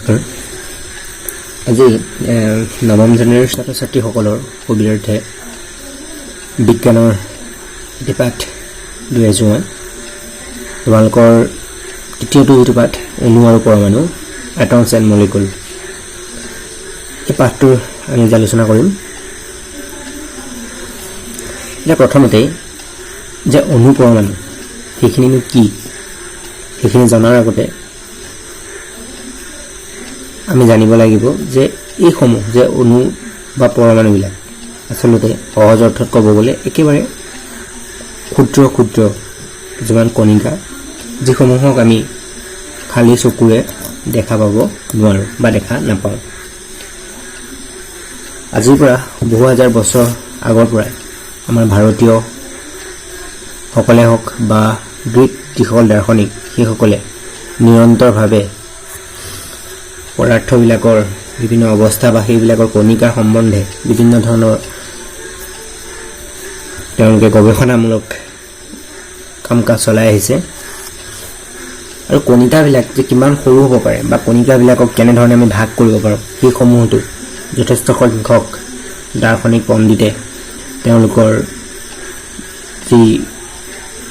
নমস্কাৰ। আজি নৱম শ্ৰেণীৰ ছাত্ৰ ছাত্ৰীসকলৰ সুবিধাৰ্থে বিজ্ঞানৰ এটি পাঠ লৈ আহিছোঁ মই। তোমালোকৰ তৃতীয়টো যিটো পাঠ, অণু আৰু পৰমাণু, এটমছ এণ্ড মলিকুল, এই পাঠটোৰ আমি আজি আলোচনা কৰিম। এতিয়া প্ৰথমতেই যে অণু পৰমাণু সেইখিনিনো কি, সেইখিনি জনাৰ আগতে আমি জানিব লাগিব যে এইসমূহ যে অণু বা পৰমাণুবিলাক আচলতে সহজ অৰ্থত ক'ব গ'লে একেবাৰে ক্ষুদ্ৰ ক্ষুদ্ৰ কিছুমান কণিকা, যিসমূহক আমি খালী চকুৰে দেখা পাব নোৱাৰোঁ বা দেখা নাপাওঁ। আজিৰ পৰা বহু হাজাৰ বছৰ আগৰ পৰাই আমাৰ ভাৰতীয় সকলে হওক বা গ্ৰীক যিসকল দাৰ্শনিক, সেইসকলে নিৰন্তৰভাৱে পদাৰ্থবিলাকৰ বিভিন্ন অৱস্থা বা সেইবিলাকৰ কণিকাৰ সম্বন্ধে বিভিন্ন ধৰণৰ তেওঁলোকে গৱেষণামূলক কাম কাজ চলাই আহিছে। আৰু কণিকাবিলাক যে কিমান সৰু হ'ব পাৰে বা কণিকাবিলাকক কেনেধৰণে আমি ভাগ কৰিব পাৰোঁ, সেইসমূহতো যথেষ্ট সংখ্যক দাৰ্শনিক পণ্ডিতে তেওঁলোকৰ যি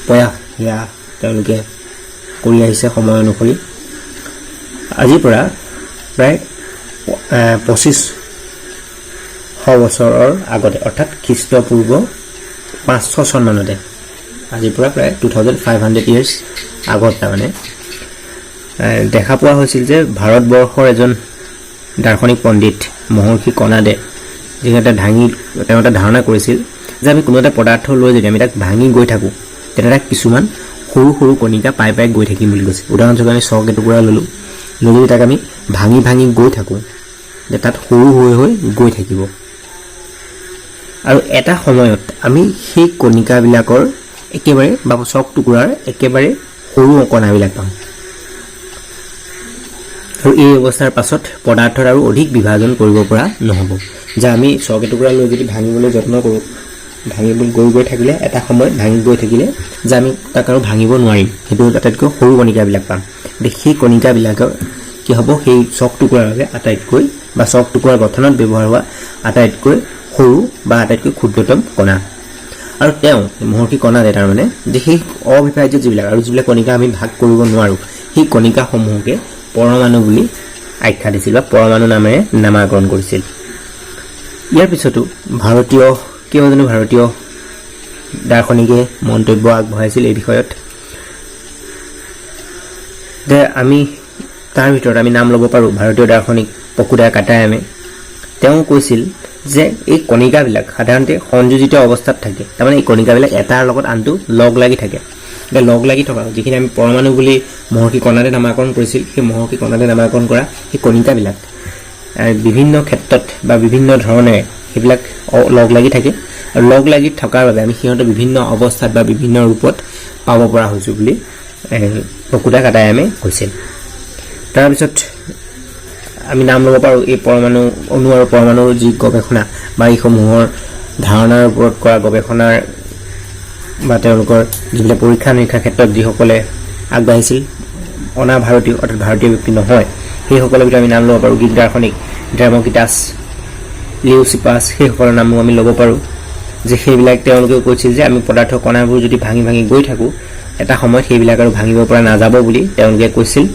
প্ৰয়াস, সেয়া তেওঁলোকে কৰি আহিছে সময় অনুসৰি। আজিৰ পৰা প্ৰায় 2500 বছৰৰ আগতে, অৰ্থাৎ খ্ৰীষ্টপূৰ্ব 500 চনমানতে, আজিৰ পৰা প্ৰায় 2500 years আগত তাৰমানে দেখা পোৱা হৈছিল যে ভাৰতবৰ্ষৰ এজন দাৰ্শনিক পণ্ডিত মহৰ্ষি কণাদে যিহেতু ভাঙি তেওঁ এটা ধাৰণা কৰিছিল যে আমি কোনো এটা পদাৰ্থ লৈ যদি আমি তাক ভাঙি গৈ থাকোঁ, তেতিয়া তাক কিছুমান সৰু সৰু কণিকা পাই পাই গৈ থাকিম বুলি কৈছে। উদাহৰণস্বৰূপে আমি চক এটুকুৰা ল'লোঁ, লৈ যদি তাক আমি ভাঙি ভাঙি গৈ থাকোঁ, যে তাত সৰু হৈ হৈ গৈ থাকিব আৰু এটা সময়ত আমি সেই কণিকাবিলাকৰ একেবাৰে বা চক টুকুৰাৰ একেবাৰে সৰু কণাবিলাক পাম আৰু এই অৱস্থাৰ পাছত পদাৰ্থৰ আৰু অধিক বিভাজন কৰিব পৰা নহ'ব। যে আমি চক এটুকুৰা লৈ যদি ভাঙিবলৈ যত্ন কৰোঁ, ভাঙিব গৈ গৈ থাকিলে এটা সময়ত ভাঙি গৈ থাকিলে যে আমি তাক আৰু ভাঙিব নোৱাৰিম, সেইটো আটাইতকৈ সৰু কণিকাবিলাক পাম। গতিকে সেই কণিকাবিলাকৰ কি হ'ব? সেই চক টুকুৰাৰ বাবে আটাইতকৈ বা চক টুকুৰাৰ গঠনত ব্যৱহাৰ হোৱা আটাইতকৈ সৰু বা আটাইতকৈ ক্ষুদ্ৰতম কণা। আৰু তেওঁ মহৰ্ষি কণাদে তাৰমানে যে সেই অবিভাজ্য যিবিলাক আৰু যিবিলাক কণিকা আমি ভাগ কৰিব নোৱাৰোঁ, সেই কণিকাসমূহকে পৰমাণু বুলি আখ্যা দিছিল বা পৰমাণু নামেৰে নামাকৰণ কৰিছিল। ইয়াৰ পিছতো ভাৰতীয় কেইবাজনো ভাৰতীয় দাৰ্শনিকে মন্তব্য আগবঢ়াইছিল এই বিষয়ত যে আমি তাৰ ভিতৰত আমি নাম ল'ব পাৰোঁ ভাৰতীয় দাৰ্শনিক পকুদা কাটায়ামে। তেওঁ কৈছিল যে এই কণিকাবিলাক সাধাৰণতে সংযোজিত অৱস্থাত থাকে। তাৰমানে এই কণিকাবিলাক এটাৰ লগত আনটো লগ লাগি থাকে। এতিয়া লগ লাগি থকা যিখিনি আমি পৰমাণু বুলি মহৰ্ষি কণাদে নামাকৰণ কৰিছিল, সেই মহৰ্ষি কণাদে নামাকৰণ কৰা সেই কণিকাবিলাক বিভিন্ন ক্ষেত্ৰত বা বিভিন্ন ধৰণেৰে সেইবিলাক লগ লাগি থাকে আৰু লগ লাগি থকাৰ বাবে আমি সিহঁতৰ বিভিন্ন অৱস্থাত বা বিভিন্ন ৰূপত পাব পৰা হৈছোঁ বুলি পকুদা কাটায়ামে কৈছিল। তাৰপিছত আমি নাম ল'ব পাৰোঁ এই পৰমাণু, অণু আৰু পৰমাণুৰ যি গৱেষণা বা এইসমূহৰ ধাৰণাৰ ওপৰত কৰা গৱেষণাৰ বা তেওঁলোকৰ যিবিলাক পৰীক্ষা নিৰীক্ষাৰ ক্ষেত্ৰত যিসকলে আগবাঢ়িছিল, অনা ভাৰতীয়, অৰ্থাৎ ভাৰতীয় ব্যক্তি নহয়, সেইসকলৰ ভিতৰত আমি নাম ল'ব পাৰোঁ গ্ৰীক দাৰ্শনিক ডেম'ক্ৰিটাছ, লিউচিপাছ, সেইসকলৰ নামো আমি ল'ব পাৰোঁ যে সেইবিলাক তেওঁলোকেও কৈছিল যে আমি পদাৰ্থ কণাবোৰ যদি ভাঙি ভাঙি গৈ থাকোঁ, এটা সময়ত সেইবিলাক আৰু ভাঙিব পৰা নাযাব বুলি তেওঁলোকে কৈছিল।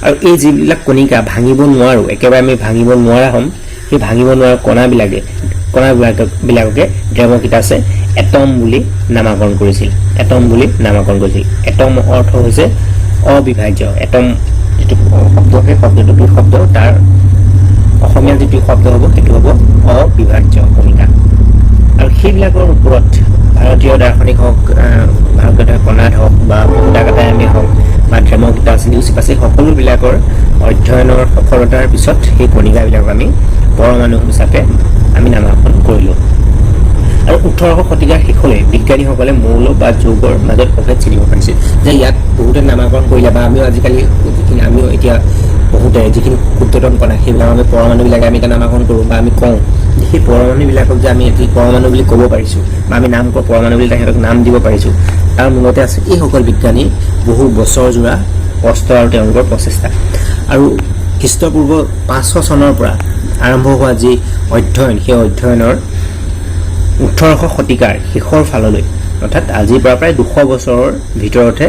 আৰু এই যিবিলাক কণিকা ভাঙিব নোৱাৰোঁ, একেবাৰে আমি ভাঙিব নোৱাৰা হ'ম, সেই ভাঙিব নোৱাৰা কণাবিলাককে ডেম'ক্ৰিটাছে এটম বুলি নামাকৰণ কৰিছিল। এটম বুলি নামাকৰণ কৰিছিল। এটম অৰ্থ হৈছে অবিভাজ্য। এটম যিটো শব্দ, সেই শব্দটো কি শব্দ, তাৰ অসমীয়া যিটো শব্দ হ'ব, সেইটো হ'ব অবিভাজ্য কণিকা। আৰু সেইবিলাকৰ ওপৰত ভাৰতীয় দাৰ্শনিক হওক, ভাৰতীয় কণাদ হওক বা কাটায়ামে হওক বা ডেম'ক্ৰিটাছ, লিউচিপাছ, এই সকলোবিলাকৰ অধ্যয়নৰ সফলতাৰ পিছত সেই কণিকাবিলাকক আমি পৰমাণু হিচাপে আমি নামাকৰণ কৰিলোঁ। আৰু 18শ শতিকাৰ শেষলৈ বিজ্ঞানীসকলে মৌল বা যৌগৰ মাজত প্ৰভেদ চিনিব পাৰিছিল যে ইয়াক বহুতে নামাকৰণ কৰিলে বা আমিও আজিকালি যিখিনি আমিও এতিয়া বহুতে যিখিনি ক্ষুদ্ৰতম কণা, সেইবিলাক আমি পৰমাণুবিলাকে আমি এতিয়া নামাকৰণ কৰোঁ বা আমি কওঁ যে সেই পৰমাণুবিলাকক যে আমি এটি পৰমাণু বুলি ক'ব পাৰিছোঁ বা আমি নাম কওঁ পৰমাণু বুলি তেখেতক নাম দিব পাৰিছোঁ, তাৰ মূলতে আছে এইসকল বিজ্ঞানী বহু বছৰ জোৰা কষ্ট আৰু তেওঁলোকৰ প্ৰচেষ্টা। আৰু খ্ৰীষ্টপূৰ্ব 500 চনৰ পৰা আৰম্ভ হোৱা যি অধ্যয়ন, সেই অধ্যয়নৰ 1800 শতিকাৰ শেষৰ ফাললৈ, অৰ্থাৎ আজিৰ পৰা প্ৰায় 200 বছৰৰ ভিতৰতহে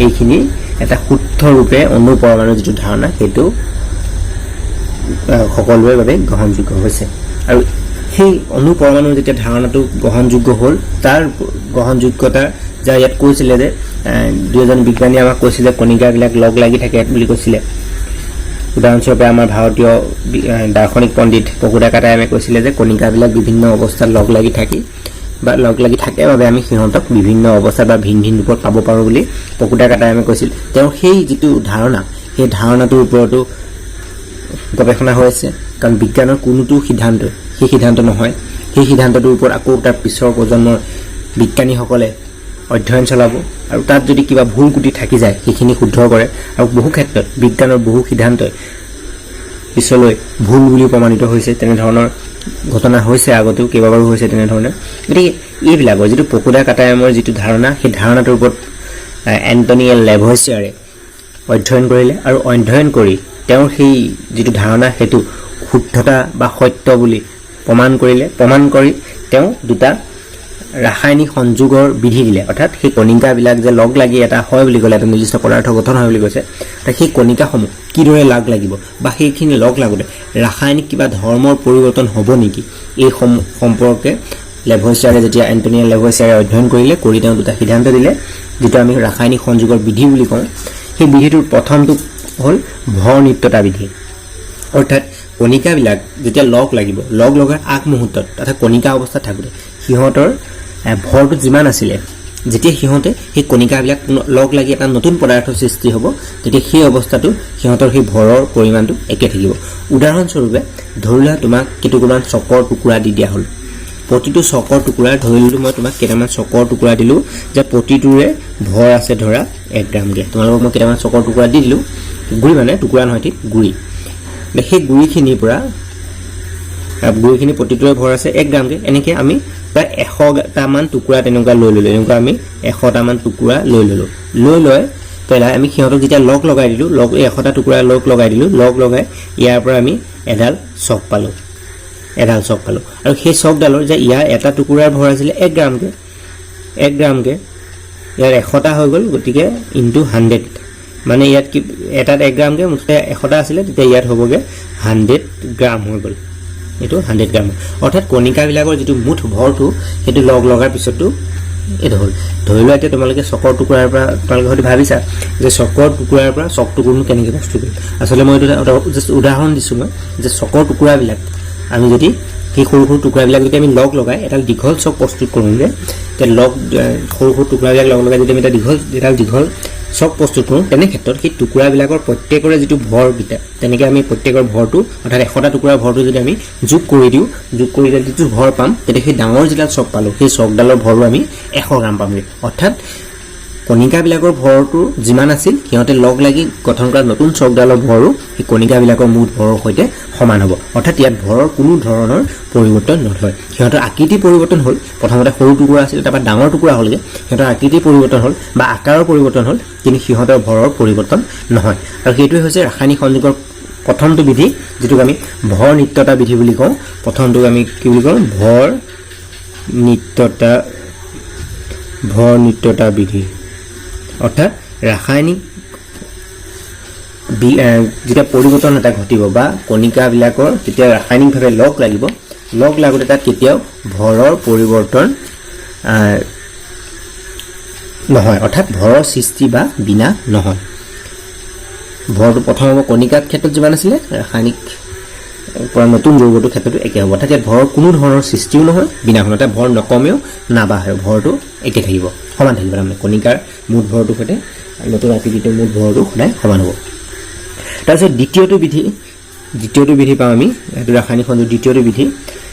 এইখিনি এটা শুদ্ধ ৰূপে অণু পৰমাণুৰ যিটো ধাৰণা, সেইটো সকলোৰে বাবে গ্ৰহণযোগ্য হৈছে। আৰু সেই অণু পৰমাণুৰ যেতিয়া ধাৰণাটো গ্ৰহণযোগ্য হ'ল, তাৰ গ্ৰহণযোগ্যতা যাৰ ইয়াত কৈছিলে যে দুই এজন বিজ্ঞানীয়ে আমাক কৈছিলে, কণিকাবিলাক লগ লাগি থাকে বুলি কৈছিলে। উদাহৰণস্বৰূপে আমাৰ ভাৰতীয় দাৰ্শনিক পণ্ডিত পকুদা কাটায়ামে কৈছিলে যে কণিকাবিলাক বিভিন্ন অৱস্থাত লগ লাগি থাকি বা লগ লাগি থাকে বাবে আমি সিহঁতক বিভিন্ন অৱস্থাত বা ভিন ভিন ৰূপত পাব পাৰোঁ বুলি পকুদা কাটায়ামে কৈছিল। তেওঁৰ সেই যিটো ধাৰণা, সেই ধাৰণাটোৰ ওপৰতো গৱেষণা হৈ আছে। কাৰণ বিজ্ঞানৰ কোনোটো সিদ্ধান্ত সেই সিদ্ধান্ত নহয়। সেই সিদ্ধান্তটোৰ ওপৰত আকৌ তাৰ পিছৰ প্ৰজন্মৰ বিজ্ঞানীসকলে অধ্যয়ন চলাব আৰু তাত যদি কিবা ভুল ক্ৰুটি থাকি যায়, সেইখিনি শুদ্ধ কৰে। আৰু বহু ক্ষেত্ৰত বিজ্ঞানৰ বহু সিদ্ধান্তই পিছলৈ ভুল বুলি প্ৰমাণিত হৈছে। তেনেধৰণৰ ঘটনা হৈছে, আগতেও কেইবাবাৰো হৈছে তেনেধৰণে। গতিকে এইবিলাকৰ যিটো পকুদা কাটায়ামৰ যিটো ধাৰণা, সেই ধাৰণাটোৰ ওপৰত এণ্টনি এল লেভইচিয়াৰে অধ্যয়ন কৰিলে আৰু অধ্যয়ন কৰি তেওঁৰ সেই যিটো ধাৰণা, সেইটো শুদ্ধতা বা সত্য বুলি প্ৰমাণ কৰিলে। প্ৰমাণ কৰি তেওঁ দুটা ৰাসায়নিক সংযোগৰ বিধি দিলে। অৰ্থাৎ সেই কণিকাবিলাক যে লগ লাগি এটা হয় বুলি ক'লে, এটা নিৰ্দিষ্ট পদাৰ্থ গঠন হয় বুলি কৈছে, অৰ্থাৎ সেই কণিকাসমূহ কিদৰে লগ লাগিব বা সেইখিনি লগ লাগোঁতে ৰাসায়নিক কিবা ধৰ্মৰ পৰিৱৰ্তন হ'ব নেকি, এই সম্পৰ্কে লেভইচিয়াৰে যেতিয়া এণ্টনিয়া লেভইচিয়াৰে অধ্যয়ন কৰিলে, কৰি তেওঁ দুটা সিদ্ধান্ত দিলে, যিটো আমি ৰাসায়নিক সংযোগৰ বিধি বুলি কওঁ। সেই বিধিটোৰ প্ৰথমটো হ'ল ভৰ নিত্যতা বিধি। অৰ্থাৎ কণিকাবিলাক যেতিয়া লগ লাগিব, লগ লগাৰ আগমুহূৰ্তত তথা কণিকা অৱস্থাত থাকোঁতে সিহঁতৰ ভৰটো যিমান আছিলে, যেতিয়া সিহঁতে সেই কণিকাবিলাক লগ লাগি এটা নতুন পদাৰ্থ সৃষ্টি হ'ব, তেতিয়া সেই অৱস্থাটো সিহঁতৰ সেই ভৰৰ পৰিমাণটো একে থাকিব। উদাহৰণস্বৰূপে ধৰি লোৱা, তোমাক কেইটুকুৰামান চকৰ টুকুৰা দি দিয়া হ'ল। প্ৰতিটো চকৰ টুকুৰা, ধৰি ল'লোঁ মই তোমাক কেইটামান চকৰ টুকুৰা দিলোঁ যে প্ৰতিটোৰে ভৰ আছে ধৰা 1 গ্ৰামকৈ। তোমালোকক মই কেইটামান চকৰ টুকুৰা দি দিলোঁ, গুড়ি মানে, টুকুৰা নহয়, ঠিক গুড়ি। সেই গুড়িখিনিৰ পৰা গুড়িখিনি প্ৰতিটোৰে ভৰ আছে 1 গ্ৰামকৈ। এনেকৈ আমি প্ৰায় 100টামান টুকুৰা তেনেকুৱা লৈ ল'লোঁ। এনেকুৱা আমি 100টামান টুকুৰা লৈ ল'লোঁ। লৈ লৈ পেলাই আমি সিহঁতক যেতিয়া লগ লগাই দিলোঁ, লগ এই 100টা টুকুৰা লগ লগাই দিলোঁ, লগ লগাই ইয়াৰ পৰা আমি এডাল চক পালোঁ, এডাল চক পালোঁ। আৰু সেই চকডালৰ যে ইয়াৰ এটা টুকুৰাৰ ভৰ আছিলে 1 গ্ৰামকৈ, 1 গ্ৰামকৈ ইয়াৰ 100টা হৈ গ'ল। গতিকে ইনটু 100, মানে ইয়াত কি এটাত 1 গ্ৰামকৈ মুঠতে 100টা আছিলে, তেতিয়া ইয়াত হ'বগৈ 100 গ্ৰাম হৈ গ'ল। এইটো 100 গ্ৰাম। অৰ্থাৎ কণিকাবিলাকৰ যিটো মুঠ ভৰটো, সেইটো লগ লগাৰ পিছতো এইটো হ'ল। ধৰি লোৱা, এতিয়া তোমালোকে চকৰ টুকুৰাৰ পৰা, তোমালোকে হয়তো ভাবিছা যে চকৰ টুকুৰাৰ পৰা চক টুকুৰনো কেনেকৈ প্ৰস্তুত কৰিম। আচলতে মই এইটো জাষ্ট উদাহৰণ দিছোঁ মই যে চকৰ টুকুৰাবিলাক আমি যদি সেই সৰু সৰু টুকুৰাবিলাক যদি আমি লগ লগাই এডাল দীঘল চক প্ৰস্তুত কৰোঁগৈ, তেতিয়া লগ সৰু সৰু টুকুৰাবিলাক লগ লগাই যদি আমি এটা দীঘল এডাল দীঘল চক প্ৰস্তুত কৰোঁ, তেনে ক্ষেত্ৰত সেই টুকুৰাবিলাকৰ প্ৰত্যেকৰে যিটো ভৰকেইটা, তেনেকৈ আমি প্ৰত্যেকৰ ভৰটো, অৰ্থাৎ 100টা টুকুৰাৰ ভৰটো যদি আমি যোগ কৰি দিওঁ, যোগ কৰি দিলে যিটো ভৰ পাম, তেতিয়া সেই ডাঙৰ যিডাল চক পালোঁ, সেই চকডালৰ ভৰো আমি 100 গ্ৰাম পামগৈ। অৰ্থাৎ কণিকাবিলাকৰ ভৰটো যিমান আছিল, সিহঁতে লগ লাগি গঠন কৰা নতুন চকডালৰ ভৰো সেই কণিকাবিলাকৰ মুঠ ভৰৰ সৈতে সমান হ'ব। অৰ্থাৎ ইয়াত ভৰৰ কোনো ধৰণৰ পৰিৱৰ্তন নহয়। সিহঁতৰ আকৃতি পৰিৱৰ্তন হ'ল। প্ৰথমতে সৰু টুকুৰা আছিল, তাৰপৰা ডাঙৰ টুকুৰা হ'লগৈ। সিহঁতৰ আকৃতিৰ পৰিৱৰ্তন হ'ল বা আকাৰৰ পৰিৱৰ্তন হ'ল, কিন্তু সিহঁতৰ ভৰৰ পৰিৱৰ্তন নহয়। আৰু সেইটোৱে হৈছে ৰাসায়নিক সংযোগৰ প্ৰথমটো বিধি, যিটোক আমি ভৰ নিত্যতা বিধি বুলি কওঁ। প্ৰথমটোক আমি কি বুলি কওঁ? ভৰ নিত্যতা বিধি। অৰ্থাৎ ৰাসায়নিক যেতিয়া পৰিৱৰ্তন এটা ঘটিব বা কণিকাবিলাকৰ যেতিয়া ৰাসায়নিকভাৱে লগ লাগিব, লগ লাগোঁতে তাত কেতিয়াও ভৰৰ পৰিৱৰ্তন নহয়। অৰ্থাৎ ভৰৰ সৃষ্টি বা বিনাশ নহয়। ভৰটো প্ৰথম হ'ব কণিকাৰ ক্ষেত্ৰত যিমান আছিলে, ৰাসায়নিক পৰা নতুন যৌগটোৰ ক্ষেত্ৰতো একে হ'ব। অৰ্থাৎ ইয়াত ভৰৰ কোনো ধৰণৰ সৃষ্টিও নহয়, বিনাশ নহয়। অৰ্থাৎ ভৰ নকমেও, নাবাঢ়েও, ভৰটো একে থাকিব, সমান থাকিব। তাৰমানে কণিকাৰ মুঠ ভৰটোৰ সৈতে নতুন আকৃতিটোৰ মুঠ ভৰটো সদায় সমান হ'ব। তাৰপিছত দ্বিতীয়টো বিধি পাওঁ আমি, সেইটো ৰাসায়নিক সংযোগ দ্বিতীয়টো বিধি।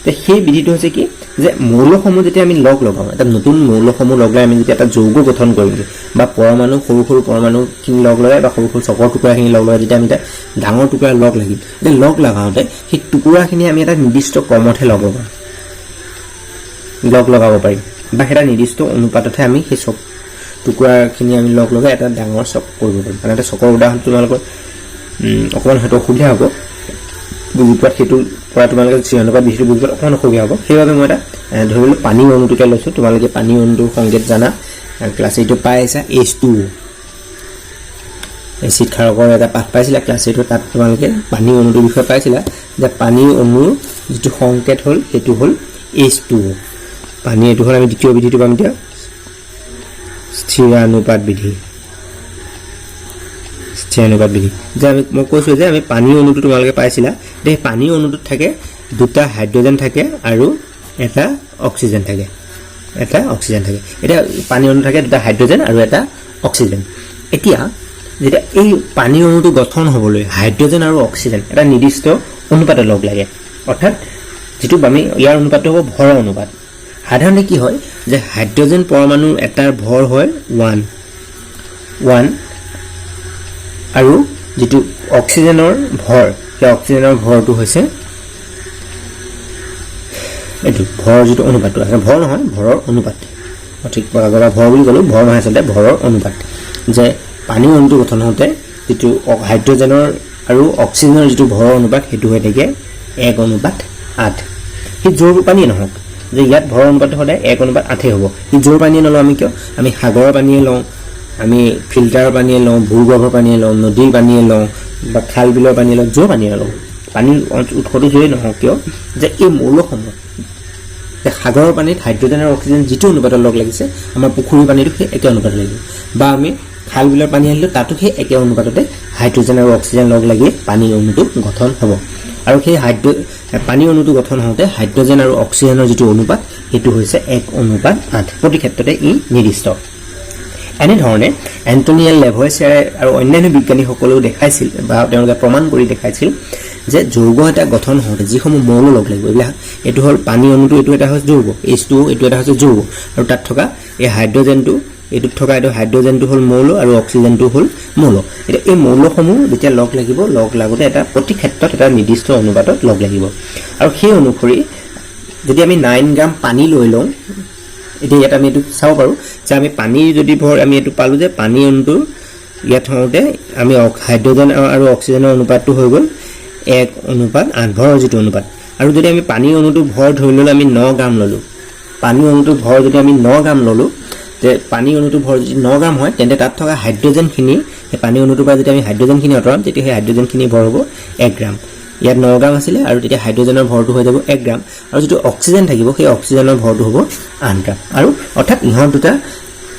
তে সেই বিধিটো হৈছে কি যে মৌলসমূহ যেতিয়া আমি লগ লগাওঁ, এটা নতুন মৌলসমূহ লগ লগাই আমি যেতিয়া এটা যৌগ গঠন কৰিম বা পৰমাণু, সৰু সৰু পৰমাণুখিনি লগ লগাই বা সৰু সৰু চকৰ টুকুৰাখিনি লগ লগাই যেতিয়া আমি এটা ডাঙৰ টুকুৰা লগ লাগিম, এতিয়া লগ লগাওঁতে সেই টুকুৰাখিনি আমি এটা নিৰ্দিষ্ট ক্ৰমতহে লগ লগাব পাৰিম বা এটা নিৰ্দিষ্ট অনুপাততহে আমি সেই চক টুকুৰাখিনি আমি লগ লগাই এটা ডাঙৰ চক কৰিব পাৰিম। মানে এটা চকৰ উদাহৰণ তোমালোকৰ অকণমান হয়তো অসুবিধা হ'ব বুজি পোৱাত। সেইটোৰ পৰা তোমালোকে স্থিৰানুপাত বিধিটো বুজি পোৱাত অকণমান অসুবিধা হ'ব। সেইবাবে মই এটা ধৰি ললোঁ পানীৰ অণুটোকে লৈছোঁ। তোমালোকে পানীৰ অণুটোৰ সংকেত জানা, ক্লাছ এইটত পাই আহিছা, H2O। Acid ক্ষাৰকৰ এটা পাঠ পাইছিলা ক্লাছ এইটত, তাত তোমালোকে পানীৰ অণুটোৰ বিষয়ে পাইছিলা যে পানীৰ অণুৰ যিটো সংকেত হ'ল, সেইটো হ'ল H2O। পানী এইটো হ'ল। আমি দ্বিতীয় বিধিটো পাম এতিয়া, স্থিৰানুপাত বিধি। স্থিৰানুপাত বিধি যে আমি মই কৈছোঁ যে আমি পানীৰ অণুটো তোমালোকে পাইছিলা যে সেই পানীৰ অণুটোত থাকে দুটা হাইড্ৰজেন থাকে আৰু এটা অক্সিজেন থাকে, এটা অক্সিজেন থাকে। এতিয়া পানীৰ অণু থাকে দুটা হাইড্ৰজেন আৰু এটা অক্সিজেন। এতিয়া যেতিয়া এই পানীৰ অণুটো গঠন হ'বলৈ হাইড্ৰজেন আৰু অক্সিজেন এটা নিৰ্দিষ্ট অনুপাতত লগ লাগে, অৰ্থাৎ যিটো আমি ইয়াৰ অনুপাতটো হ'ব ভৰৰ অনুপাত। সাধাৰণতে কি হয় যে হাইড্ৰজেন পৰমাণু এটাৰ ভৰ হয় ওৱান ওৱান আৰু যিটো অক্সিজেনৰ ভৰ, সেই অক্সিজেনৰ ভৰটো হৈছে এইটো ভৰৰ যিটো অনুপাতটো আছে, ভৰ নহয়, ভৰৰ অনুপাত। ঠিক আগৰ ভৰ বুলি ক'লোঁ, ভৰ নহয়, আচলতে ভৰৰ অনুপাত, যে পানীৰ অণুটো গঠন হওঁতে যিটো হাইড্ৰজেনৰ আৰু অক্সিজেনৰ যিটো ভৰৰ অনুপাত, সেইটো হৈ থাকে 1:8। সি য'ৰ পানীয়ে নহওক, যে ইয়াত ভৰৰ অনুপাতটো সদায় 1:8েই হ'ব। সি য'ৰ পানীয়ে নলওঁ আমি কিয়, আমি সাগৰৰ পানীয়ে লওঁ, আমি ফিল্টাৰৰ পানীয়ে লওঁ, ভূগৰ্ভৰ পানীয়ে লওঁ, নদীৰ পানীয়ে লওঁ বা খাল বিলৰ পানীয়ে লওঁ, য'ৰ পানীয়ে লওঁ, পানীৰ উৎসটো য'ৰেই নহওক কিয়, যে এই মৌলসমূহ যে সাগৰৰ পানীত হাইড্ৰজেন আৰু অক্সিজেন যিটো অনুপাতত লগ লাগিছে, আমাৰ পুখুৰীৰ পানীটো সেই একে অনুপাতত লাগিব, বা আমি খাল বিলৰ পানী আনিলেও তাতো সেই একে অনুপাততে হাইড্ৰজেন আৰু অক্সিজেন লগ লাগি পানীৰ অণুটো গঠন হ'ব। আৰু সেই পানীৰ অণুটো গঠন হওঁতে হাইড্ৰজেন আৰু অক্সিজেনৰ যিটো অনুপাত, সেইটো হৈছে 1:8। প্ৰতি ক্ষেত্ৰতে ই নিৰ্দিষ্ট। এনেধৰণে এণ্টনিয়েল লেভয়চিয়াৰে আৰু অন্যান্য বিজ্ঞানীসকলেও দেখাইছিল বা তেওঁলোকে প্ৰমাণ কৰি দেখাইছিল যে যৌগ এটা গঠন হওঁতে যিসমূহ মৌল লগ লাগিব, এইবিলাক এইটো হ'ল পানী অণুটো, এইটো এটা হৈছে যৌগ H2, এইটো এটা হৈছে যৌগ আৰু তাত থকা এই হাইড্ৰজেনটো, এইটোত থকা এইটো হাইড্ৰজেনটো হ'ল মৌল আৰু অক্সিজেনটো হ'ল মৌল। এতিয়া এই মৌলসমূহ যেতিয়া লগ লাগিব, লগ লাগোতে এটা প্ৰতি ক্ষেত্ৰত এটা নিৰ্দিষ্ট অনুপাতত লগ লাগিব। আৰু সেই অনুসৰি যদি আমি 9 গ্ৰাম পানী লৈ লওঁ, এতিয়া ইয়াত আমি এইটো চাব পাৰোঁ যে আমি পানীৰ যদি ভৰ আমি এইটো পালোঁ যে পানী অণুটোৰ ইয়াত হওঁতে আমি হাইড্ৰজেন আৰু অক্সিজেনৰ অনুপাতটো হৈ গ'ল 1:8, ভৰৰ যিটো অনুপাত। আৰু যদি আমি পানীৰ অণুটো ভৰ ধৰি ল'লোঁ, আমি 9 গ্ৰাম ল'লোঁ, পানীৰ অণুটোৰ ভৰ যদি আমি 9 গ্ৰাম ল'লোঁ, যে পানীৰ অণুটোৰ ভৰ যদি 9 গ্ৰাম হয়, তেন্তে তাত থকা হাইড্ৰজেনখিনি, সেই পানীৰ অণুটোৰ পৰা যদি আমি হাইড্ৰজেনখিনি আঁতৰাম, তেতিয়া সেই হাইড্ৰজেনখিনিৰ ভৰ হ'ব 1 গ্ৰাম। ইয়াত 9 গ্ৰাম আছিলে আৰু তেতিয়া হাইড্ৰজেনৰ ভৰটো হৈ যাব 1 গ্ৰাম আৰু যিটো অক্সিজেন থাকিব, সেই অক্সিজেনৰ ভৰটো হ'ব 8 গ্ৰাম। আৰু অৰ্থাৎ ইহঁত দুটা,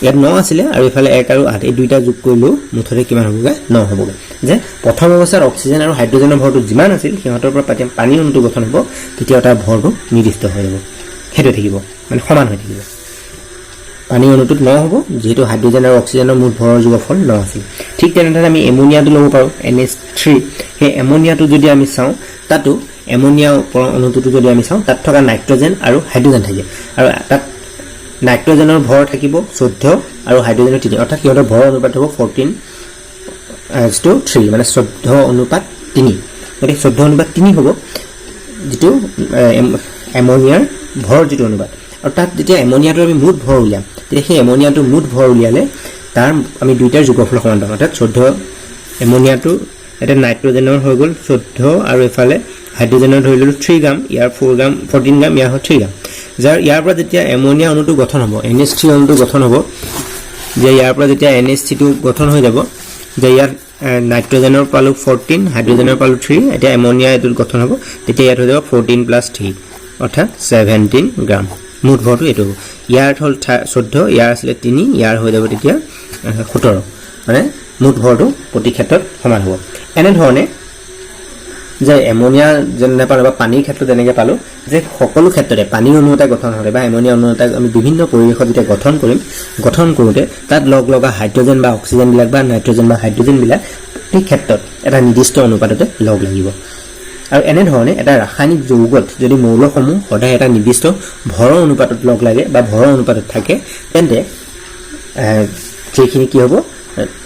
ইয়াত ন আছিলে আৰু এইফালে এক আৰু আঠ, এই দুইটা যোগ কৰিলেও মুঠতে কিমান হ'বগৈ? ন হ'বগৈ। যে প্ৰথম অৱস্থাত অক্সিজেন আৰু হাইড্ৰজেনৰ ভৰটো যিমান আছিল, সিহঁতৰ পৰা পানীৰ অণুটো গঠন হ'ব, তেতিয়া তাৰ ভৰটো নিৰ্দিষ্ট হৈ যাব, সেইটোৱে থাকিব, মানে সমান হৈ থাকিব। পানীৰ অণুটোত ন হ'ব, যিহেতু হাইড্ৰজেন আৰু অক্সিজেনৰ মুঠ ভৰৰ যোগফল ন আছিল। ঠিক তেনেধৰণে আমি এমনিয়াটো ল'ব পাৰোঁ, NH3। সেই এমনিয়াটো যদি আমি চাওঁ, তাতো এমনিয়া অণুটোতো যদি আমি চাওঁ, তাত থকা নাইট্ৰজেন আৰু হাইড্ৰজেন থাকে আৰু তাত নাইট্ৰজেনৰ ভৰ থাকিব 14 আৰু হাইড্ৰজেনৰ 3, অৰ্থাৎ সিহঁতৰ ভৰৰ অনুপাত হ'ব 14:3, মানে 14:3। গতিকে 14:3 হ'ব যিটো এমনিয়াৰ ভৰৰ যিটো অনুপাত। আৰু তাত যেতিয়া এমনিয়াটোৰ আমি মুঠ ভৰ উলিয়াম, তেতিয়া সেই এমনিয়াটোৰ মুঠ ভৰ উলিয়ালে তাৰ আমি দুইটাৰ যোগফল সমান পাম। অৰ্থাৎ 14 এমনিয়াটো এতিয়া নাইট্ৰজেনৰ হৈ গ'ল 14 আৰু এইফালে হাইড্ৰজেনৰ ধৰি ল'লোঁ 3 গ্ৰাম, ইয়াৰ 4 গ্ৰাম, 14 গ্ৰাম, ইয়াৰ হ'ল 3 গ্ৰাম। যাৰ ইয়াৰ পৰা যেতিয়া এমনিয়া অণুটো গঠন হ'ব, NH3 অণুটো গঠন হ'ব, যে ইয়াৰ পৰা যেতিয়া NH3টো গঠন হৈ যাব, যে ইয়াত নাইট্ৰজেনৰ পালোঁ 14, হাইড্ৰজেনৰ পালোঁ 3, এতিয়া এমনিয়া এইটোত গঠন হ'ব, তেতিয়া ইয়াত হৈ যাব 14 প্লাছ 3, অৰ্থাৎ 17 গ্ৰাম। মুঠ ভৰটো এইটো হ'ব। ইয়াত হ'ল 14, ইয়াৰ আছিলে 3, ইয়াৰ হৈ যাব তেতিয়া 17, মানে মুঠ ভৰটো প্ৰতি ক্ষেত্ৰত সমান হ'ব। এনেধৰণে যে এমনিয়া যেনে পালোঁ বা পানীৰ ক্ষেত্ৰত যেনেকৈ পালোঁ যে সকলো ক্ষেত্ৰতে পানীৰ অণু এটা গঠন হ'লে বা এমনিয়া অণু এটা আমি বিভিন্ন পৰিৱেশত যেতিয়া গঠন কৰিম, গঠন কৰোঁতে তাত লগ লগা হাইড্ৰজেন বা অক্সিজেনবিলাক বা নাইট্ৰজেন বা হাইড্ৰজেনবিলাক সেই ক্ষেত্ৰত এটা নিৰ্দিষ্ট অনুপাততে লগ লাগিব। আৰু এনেধৰণে এটা ৰাসায়নিক যৌগত যদি মৌলসমূহ সদায় এটা নিৰ্দিষ্ট ভৰৰ অনুপাতত লগ লাগে বা ভৰৰ অনুপাতত থাকে, তেন্তে সেইখিনি কি হ'ব?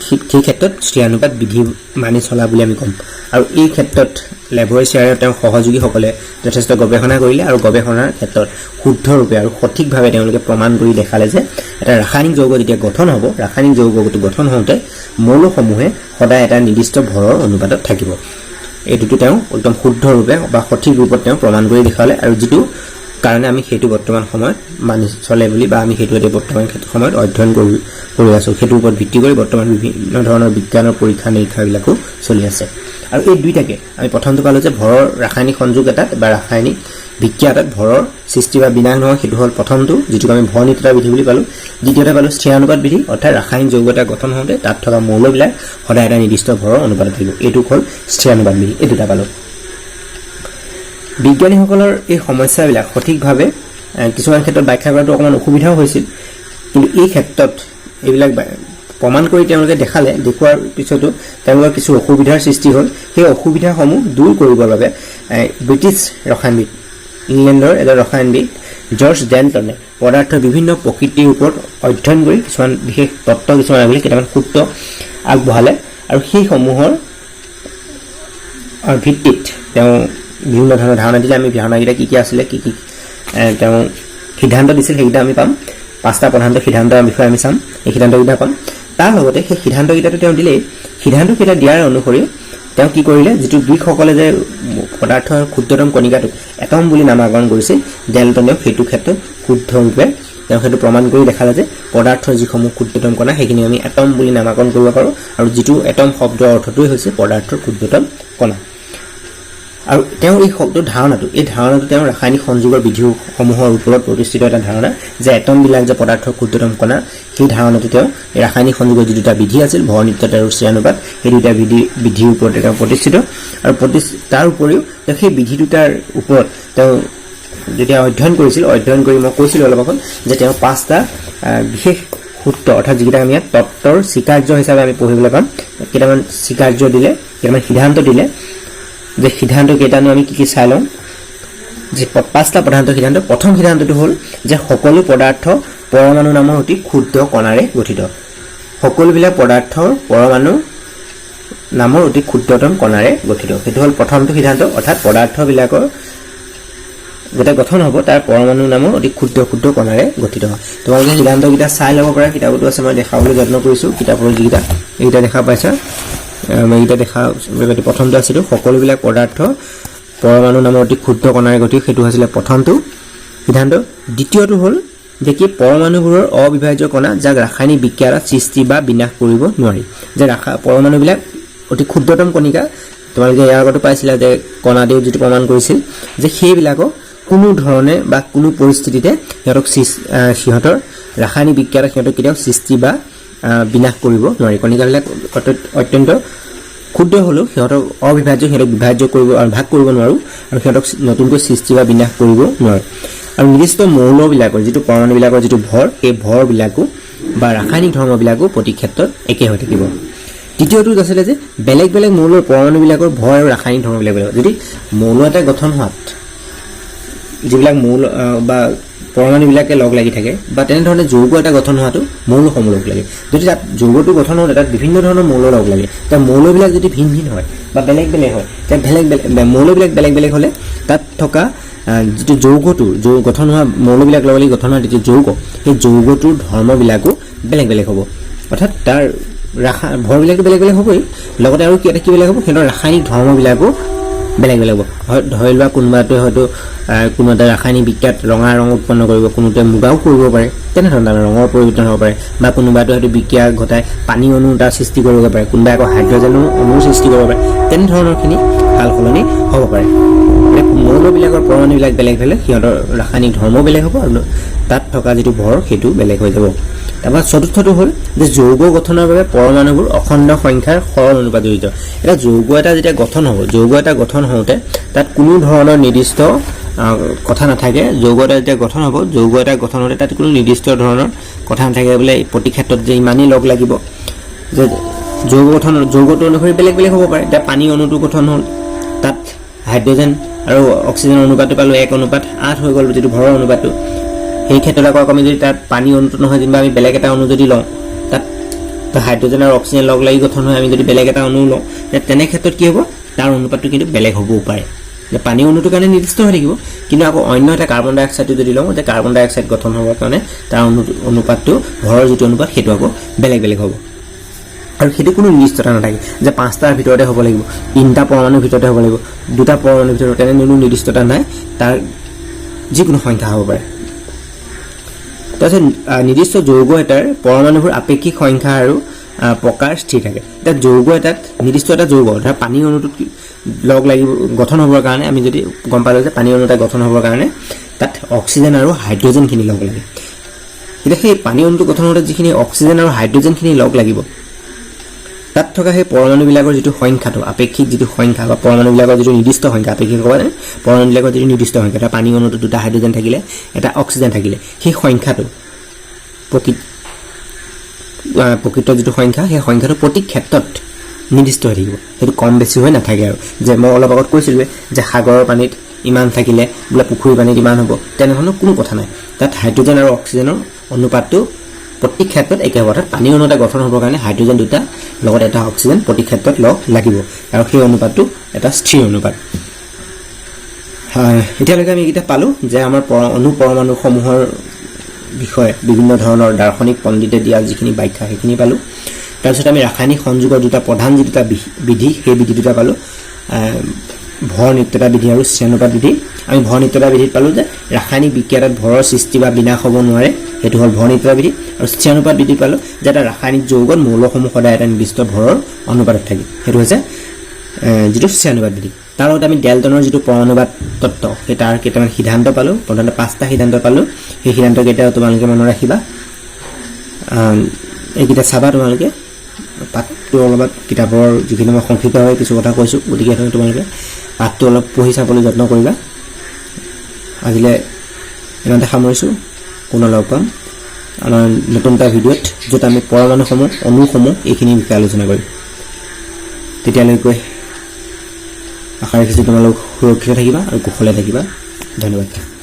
সেই ক্ষেত্ৰত স্থিৰানুপাত বিধি মানি চলা বুলি আমি ক'ম। আৰু এই ক্ষেত্ৰত লেভয়চিয়াৰে তেওঁৰ সহযোগীসকলে যথেষ্ট গৱেষণা কৰিলে আৰু গৱেষণাৰ ক্ষেত্ৰত শুদ্ধৰূপে আৰু সঠিকভাৱে তেওঁলোকে প্ৰমাণ কৰি দেখালে যে এটা ৰাসায়নিক যৌগ যেতিয়া গঠন হ'ব, ৰাসায়নিক যৌগটো গঠন হওঁতে মৌলসমূহে সদায় এটা নিৰ্দিষ্ট ভৰৰ অনুপাতত থাকিব। এইটোতো তেওঁ একদম শুদ্ধৰূপে বা সঠিক ৰূপত তেওঁ প্ৰমাণ কৰি দেখুৱালে আৰু যিটো কাৰণে আমি সেইটো বৰ্তমান সময়ত মানি চলে বুলি বা আমি সেইটো এতিয়া বৰ্তমান সময়ত অধ্যয়ন কৰি আছোঁ। সেইটোৰ ওপৰত ভিত্তি কৰি বৰ্তমান বিভিন্ন ধৰণৰ বিজ্ঞানৰ পৰীক্ষা নিৰীক্ষাবিলাকো চলি আছে। আৰু এই দুইটাকে আমি প্ৰথমটো পালোঁ যে ভৰৰ ৰাসায়নিক সংযোগ এটাত বা ৰাসায়নিক বিক্ৰিয়া এটাত ভৰৰ সৃষ্টি বা বিনাশ নহয়, সেইটো হ'ল প্ৰথমটো, যিটোক আমি ভৰ নিত্যতা বিধি বুলি পালোঁ। দ্বিতীয়তে পালোঁ স্থিৰানুপাত বিধি, অৰ্থাৎ ৰাসায়নিক যৌগ এটা গঠন হওঁতে তাত থকা মৌলবিলাক সদায় এটা নিৰ্দিষ্ট ভৰৰ অনুপাতত থাকিব। এইটোক হ'ল স্থিৰানুপাত বিধি। এই দুটা পালোঁ। বিজ্ঞানীসকলৰ এই সমস্যাবিলাক সঠিকভাৱে কিছুমান ক্ষেত্ৰত ব্যাখ্যা কৰাটো অকণমান অসুবিধাও হৈছিল। কিন্তু এই ক্ষেত্ৰত এইবিলাক প্ৰমাণ কৰি তেওঁলোকে দেখালে। দেখুওৱাৰ পিছতো তেওঁলোকৰ কিছু অসুবিধাৰ সৃষ্টি হ'ল। সেই অসুবিধাসমূহ দূৰ কৰিবৰ বাবে ব্ৰিটিছ ৰসায়নবিদ, ইংলেণ্ডৰ এজন ৰসায়নবিদ জৰ্জ ডেণ্টনে পদাৰ্থৰ বিভিন্ন প্ৰকৃতিৰ ওপৰত অধ্যয়ন কৰি কিছুমান বিশেষ তত্ত্ব কিছুমান আগবঢ়ালে, কেইটামান সূত্ৰ আগবঢ়ালে আৰু সেইসমূহৰ ভিত্তিত তেওঁ বিভিন্ন ধৰণৰ ধাৰণা দিলে। আমি ধাৰণাকেইটা কি কি আছিলে, কি কি তেওঁ সিদ্ধান্ত দিছিল, সেইকেইটা আমি পাম। পাঁচটা প্ৰধান সিদ্ধান্তৰ বিষয়ে আমি চাম, এই সিদ্ধান্তকেইটা পাম। তাৰ লগতে সেই সিদ্ধান্তকেইটাটো তেওঁ দিলেই। সিদ্ধান্তকেইটা দিয়াৰ অনুসৰি তেওঁ কি কৰিলে, যিটো গ্ৰীকসকলে যে পদাৰ্থৰ ক্ষুদ্ৰতম কণিকাটোক এটম বুলি নামাকৰণ কৰিছিল, ডেল্টনেও সেইটো ক্ষেত্ৰত শুদ্ধৰূপে তেওঁ সেইটো প্ৰমাণ কৰি দেখালে যে পদাৰ্থৰ যিসমূহ ক্ষুদ্ৰতম কণা, সেইখিনি আমি এটম বুলি নামাকৰণ কৰিব পাৰোঁ আৰু যিটো এটম শব্দৰ অৰ্থটোৱেই হৈছে পদাৰ্থৰ ক্ষুদ্ৰতম কণা। আৰু তেওঁ এই শব্দ ধাৰণাটো, এই ধাৰণাটো তেওঁ ৰাসায়নিক সংযোগৰ বিধিসমূহৰ ওপৰত প্ৰতিষ্ঠিত এটা ধাৰণা যে এটমবিলাক যে পদাৰ্থৰ ক্ষুদ্ৰতম কণা, সেই ধাৰণাটো তেওঁ এই ৰাসায়নিক সংযোগৰ যি দুটা বিধি আছিল, ভৰ নিত্যতা আৰু স্থিৰানুপাত, সেই দুটা বিধিৰ ওপৰতে তেওঁ প্ৰতিষ্ঠিত। আৰু তাৰ উপৰিও তেওঁ সেই বিধি দুটাৰ ওপৰত তেওঁ যেতিয়া অধ্যয়ন কৰিছিল, অধ্যয়ন কৰি মই কৈছিলোঁ অলপ আগত যে তেওঁ পাঁচটা বিশেষ সূত্ৰ, অৰ্থাৎ যিকেইটা আমি ইয়াত তত্ত্বৰ স্বীকাৰ্য হিচাপে আমি পঢ়িবলৈ পাম, কেইটামান স্বীকাৰ্য দিলে, কেইটামান সিদ্ধান্ত দিলে যে সিদ্ধান্ত কেইটানো আমি কি কি চাই লওঁ যে পাঁচটা প্ৰধান সিদ্ধান্ত। প্ৰথম সিদ্ধান্তটো হ'ল যে সকলো পদাৰ্থ পৰমাণু নামৰ অতি ক্ষুদ্ৰ কণাৰে গঠিত। সকলোবিলাক পদাৰ্থৰ পৰমাণু নামৰ অতি ক্ষুদ্ৰতম কণাৰে গঠিত, সেইটো হ'ল প্ৰথমটো সিদ্ধান্ত। অৰ্থাৎ পদাৰ্থবিলাকৰ যেতিয়া গঠন হ'ব, তাৰ পৰমাণু নামৰ অতি ক্ষুদ্ৰ ক্ষুদ্ৰ কণাৰে গঠিত হয়। তোমালোকে সিদ্ধান্তকেইটা চাই ল'ব পাৰা, কিতাপতো আছে, মই দেখাবলৈ যত্ন কৰিছোঁ। কিতাপৰ যিকেইটা, এইকেইটা দেখা পাইছা, এইকেইটা দেখা। প্ৰথমটো আছিলো সকলোবিলাক পদাৰ্থ পৰমাণু নামৰ অতি ক্ষুদ্ৰ কণাৰে গঠিত, সেইটো আছিলে প্ৰথমটো সিদ্ধান্ত। দ্বিতীয়টো হ'ল যে কি পৰমাণুবোৰৰ অবিভাজ্য কণা, যাক ৰাসায়নিক বিক্ৰিয়া সৃষ্টি বা বিনাশ কৰিব নোৱাৰি। যে পৰমাণুবিলাক অতি ক্ষুদ্ৰতম কণিকা, তোমালোকে ইয়াৰ আগতো পাইছিলা যে কণাদেও যিটো প্ৰমাণ কৰিছিল যে সেইবিলাকক কোনো ধৰণে বা কোনো পৰিস্থিতিতে সিহঁতক সিহঁতৰ ৰাসায়নিক বিক্ৰিয়াত সিহঁতক কেতিয়াও সৃষ্টি বা বিনাশ কৰিব নোৱাৰি। কণিকাবিলাক অত্যন্ত ক্ষুদ্ৰ হ'লেও সিহঁতক অবিভাজ্য, সিহঁতক বিভাজ্য কৰিব আৰু ভাগ কৰিব নোৱাৰোঁ আৰু সিহঁতক নতুনকৈ সৃষ্টি বা বিনাশ কৰিব নোৱাৰোঁ। আৰু নিৰ্দিষ্ট মৌলবিলাকৰ যিটো পৰমাণুবিলাকৰ যিটো ভৰ, সেই ভৰবিলাকো বা ৰাসায়নিক ধৰ্মবিলাকো প্ৰতি ক্ষেত্ৰত একে হৈ থাকিব। তৃতীয়টো আছিলে যে বেলেগ বেলেগ মৌলৰ পৰমাণুবিলাকৰ ভৰ আৰু ৰাসায়নিক ধৰ্মবিলাক বেলেগ। যদি মৌল এটা গঠন হোৱাত যিবিলাক মৌল বা পৰমাণুবিলাকে লগ লাগি থাকে বা তেনেধৰণে যৌগ এটা গঠন হোৱাটো মৌলসমূহ লগ লাগে। যদি তাত যৌগটো গঠন হওঁতে তাত বিভিন্ন ধৰণৰ মৌল লগ লাগে, তেতিয়া মৌলবিলাক যদি ভিন ভিন হয় বা বেলেগ বেলেগ হয়, তেতিয়া বেলেগ বেলেগ মৌলবিলাক বেলেগ বেলেগ হ'লে তাত থকা যিটো যৌগটো গঠন হোৱা মৌলবিলাক লগ লাগি গঠন হোৱা যিটো যৌগ, সেই যৌগটোৰ ধৰ্মবিলাকো বেলেগ বেলেগ হ'ব। অৰ্থাৎ তাৰ ভৰবিলাকতো বেলেগ বেলেগ হ'বই, লগতে আৰু কি এটা কি বেলেগ হ'ব, সিহঁতৰ ৰাসায়নিক ধৰ্মবিলাকো বেলেগ বেলেগ হ'ব। হয়, ধৰি লোৱা কোনোবাটোৱে হয়তো কোনো এটা ৰাসায়নিক বিক্ৰিয়াত ৰঙা ৰং উৎপন্ন কৰিব, কোনোটোৱে মুগাও কৰিব পাৰে, তেনেধৰণৰ ৰঙৰ পৰিৱৰ্তন হ'ব পাৰে। বা কোনোবাটোৱে হয়তো বিক্ৰিয়া ঘটাই পানী অণু এটা সৃষ্টি কৰিব পাৰে, কোনোবাই আকৌ হাইড্ৰজেনো অণুৰ সৃষ্টি কৰিব পাৰে, তেনেধৰণৰখিনি সাল সলনি হ'ব পাৰে। মানে মৌলবিলাকৰ পৰমাণুবিলাক বেলেগ বেলেগ, সিহঁতৰ ৰাসায়নিক ধৰ্মও বেলেগ হ'ব আৰু তাত থকা যিটো ভৰ, সেইটো বেলেগ হৈ যাব। তাৰপৰা চতুৰ্থটো হ'ল যে যৌগ গঠনৰ বাবে পৰমাণুবোৰ অখণ্ড সংখ্যাৰ সৰল অনুপাত জড়িত। এতিয়া যৌগ এটা যেতিয়া গঠন হ'ব, যৌগ এটা গঠন হওঁতে তাত কোনো ধৰণৰ নিৰ্দিষ্ট কথা নাথাকে। যৌগ এটা যেতিয়া গঠন হ'ব, যৌগ এটা গঠন হওঁতে তাত কোনো নিৰ্দিষ্ট ধৰণৰ কথা নাথাকে বোলে প্ৰতি ক্ষেত্ৰত যে ইমানেই লগ লাগিব যে যৌগ গঠন যৌগটো অনুসৰি বেলেগ বেলেগ হ'ব পাৰে। এতিয়া পানী অণুটো গঠন হ'ল, তাত হাইড্ৰজেন আৰু অক্সিজেনৰ অনুপাতটো পালোঁ 1:8 হৈ গ'ল, যিটো ভৰৰ অনুপাতটো। সেই ক্ষেত্ৰত আকৌ আমি যদি তাত পানী অণুটো নহয়, যেনিবা আমি বেলেগ এটা অণু যদি লওঁ, তাত তো হাইড্ৰজেন আৰু অক্সিজেন লগ লাগি গঠন হয়, আমি যদি বেলেগ এটা অণু লওঁ, তেনে ক্ষেত্ৰত কি হ'ব? তাৰ অনুপাতটো কিন্তু বেলেগ হ'বও পাৰে। যে পানী অণুটোৰ কাৰণে নিৰ্দিষ্ট হৈ থাকিব, কিন্তু আকৌ অন্য এটা কাৰ্বন ডাই অক্সাইডটো যদি লওঁ, যে কাৰ্বন ডাই অক্সাইড গঠন হ'বৰ কাৰণে তাৰ অনুপাতটো, ভৰৰ যিটো অনুপাত, সেইটো আকৌ বেলেগ বেলেগ হ'ব। আৰু সেইটো কোনো নিৰ্দিষ্টতা নাথাকে যে পাঁচটাৰ ভিতৰতে হ'ব লাগিব, তিনিটা পৰমাণুৰ ভিতৰতে হ'ব লাগিব, দুটা পৰমাণুৰ ভিতৰত, তেনে কোনো নিৰ্দিষ্টতা নাই। তাৰ যিকোনো সংখ্যা হ'ব পাৰে। তাৰপিছত নিৰ্দিষ্ট যৌগ এটাৰ পৰমাণুবোৰ আপেক্ষিক সংখ্যা আৰু প্ৰকাৰ স্থিৰ থাকে। এতিয়া যৌগ এটাত, নিৰ্দিষ্ট এটা যৌগ, ধৰা পানী অণুটোত লগ লাগিব গঠন হ'বৰ কাৰণে, আমি যদি গম পালোঁ যে পানী অণু এটা গঠন হ'বৰ কাৰণে তাত অক্সিজেন আৰু হাইড্ৰজেনখিনি লগ লাগে। এতিয়া সেই পানী অণুটো গঠন হওঁতে যিখিনি অক্সিজেন আৰু হাইড্ৰজেনখিনি লগ লাগিব, তাত থকা সেই পৰমাণুবিলাকৰ যিটো সংখ্যাটো, আপেক্ষিক যিটো সংখ্যা বা পৰমাণুবিলাকৰ যিটো নিৰ্দিষ্ট সংখ্যা, আপেক্ষিক ক'ব পাৰে, পৰমাণুবিলাকৰ যিটো নিৰ্দিষ্ট সংখ্যা, এটা পানী অণুটো দুটা হাইড্ৰজেন থাকিলে, এটা অক্সিজেন থাকিলে, সেই সংখ্যাটো প্ৰকৃত যিটো সংখ্যা, সেই সংখ্যাটো প্ৰতি ক্ষেত্ৰত নিৰ্দিষ্ট হৈ থাকিব। সেইটো কম বেছি হৈ নাথাকে। আৰু যে মই অলপ আগত কৈছিলোঁৱে যে সাগৰৰ পানীত ইমান থাকিলে বোলে পুখুৰীৰ পানীত ইমান হ'ব, তেনেধৰণৰ কোনো কথা নাই। তাত হাইড্ৰজেন আৰু অক্সিজেনৰ অনুপাতটো প্ৰতি ক্ষেত্ৰত একে হ'ব। অৰ্থাৎ পানী অণু এটা গঠন হ'বৰ কাৰণে হাইড্ৰজেন দুটা লগত এটা অক্সিজেন প্ৰতি ক্ষেত্ৰত লগ লাগিব আৰু সেই অনুপাতটো এটা স্থিৰ অনুপাত হয়। এতিয়ালৈকে আমি এইকেইটা পালোঁ যে আমাৰ অণু পৰমাণুসমূহৰ বিষয়ে বিভিন্ন ধৰণৰ দাৰ্শনিক পণ্ডিতে দিয়া যিখিনি ব্যাখ্যা, সেইখিনি পালোঁ। তাৰপিছত আমি ৰাসায়নিক সংযোগৰ দুটা প্ৰধান যি দুটা বিধি, সেই বিধি দুটা পালোঁ, ভৰ নিত্যতা বিধি আৰু স্থিৰানুপাত বিধি। আমি ভৰ নিত্যতা বিধিত পালোঁ যে ৰাসায়নিক বিক্ৰিয়া এটাত ভৰৰ সৃষ্টি বা বিনাশ হ'ব নোৱাৰে, সেইটো হ'ল ভৰ নিত্যতা বিধি। আৰু স্থিৰানুপাত বিধি পালোঁ যে এটা ৰাসায়নিক যৌগত মৌলসমূহ সদায় এটা নিৰ্দিষ্ট ভৰৰ অনুপাতত থাকে, সেইটো হৈছে যিটো স্থিৰানুপাত বিধি। তাৰ লগত আমি ডেল্টনৰ যিটো পৰমাণুবাদ তত্ত্ব, সেই তাৰ কেইটামান সিদ্ধান্ত পালোঁ। প্ৰধানতে পাঁচটা সিদ্ধান্ত পালোঁ। সেই সিদ্ধান্তকেইটাও তোমালোকে মনত ৰাখিবা। এইকেইটা চাবা তোমালোকে। পাঠটো অলপমান, কিতাপৰ যিখিনি মই সংক্ষিপ্তভাৱে কিছু কথা কৈছোঁ, গতিকে সেইটো তোমালোকে পাঠটো অলপ পঢ়ি চাবলৈ যত্ন কৰিবা। আজিলৈ ইমানতে সামৰিছোঁ। পুনৰ লগ পাম আমাৰ নতুন এটা ভিডিঅ'ত, য'ত আমি পৰমাণুসমূহ, অণুসমূহ এইখিনিৰ বিষয়ে আলোচনা কৰিম। তেতিয়ালৈকে আশা ৰাখিছোঁ তোমালোক সুৰক্ষিত থাকিবা আৰু কুশলে থাকিবা। ধন্যবাদ।